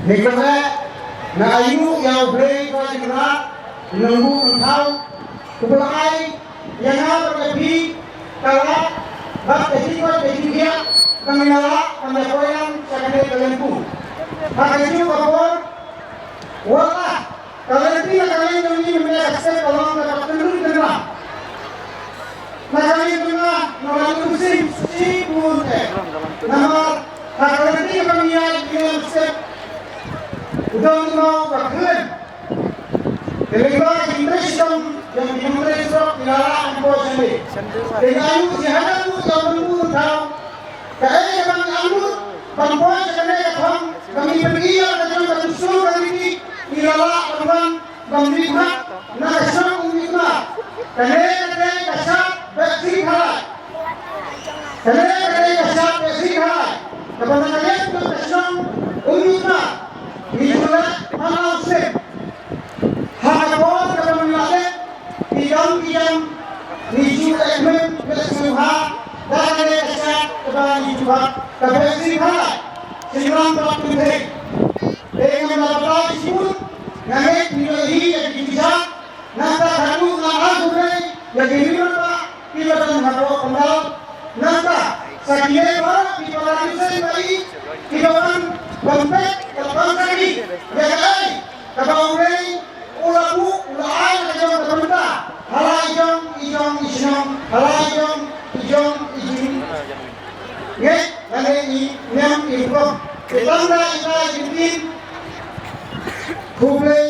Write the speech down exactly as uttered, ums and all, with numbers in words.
Ni kane na ayu ïa U Blei ko jingrat nongbu nongthaw, uba la ai ïa nga bad ïa phi ka lad bad ka jingkoit ka jingkhiah ba ngin ïa lah ban ïa koilang sha kane ka lynti. Ha kajuh ka por, wat la ka lynti na ka liang jong ngi mynne ka step ka long kaba kynrung kynrang. Na ka liang jong nga, nga la ïoh mynsiem shibun eh. Namar ha ka lynti kaba ngi ïaid, ngi ïaid step, u don uno uba khlem. Te lyngba ki trei shitom jong ki nongtrei surok, ki la lah ban poi shane. Te nga ïohi haduh ba ngi ïoh ban poi thaw. Kaei kaba ngi angnud ban poi sha kane ka thong, ba ngi pyni ïa ka jong ka jingshukor ka jong ngi, ngi la lah ban wan ban mihkhmat na ka shnong Umjuh Kmar. Kane ka dei ka shad Behsing Khalai. Kane ka dei ka shad Behsing Khalai kaba na ka liang jong ka shnong Umjuh Kmar ngi ju leh man la u snem. Ha ka por kaba ngi la leh, ki don ki jam, ngi ju ekmen bad sngewbha da kane ka shad kaba ngi ju bat ka Behsing Khalai, Shynrang bad Kynthei. Te ngam la batai shibun, nga ngeit phin ïohi ïa ki jingshad. Nangta haduh nga ai khublei ïa ki riew rangbah kiba don hapoh pandal. Nangta sa kine baroh ki para bangeit ba ïeit kiba wan ban peit bad ban sakhi ïa kaei kaba U Blei u la buh, u la ai na ka jong ka bynta ha la i jong i jong i shnong, ha la i jong i jong i jingngeit lane i niam i rukom. Te tang da ita i jingtim. Khublei.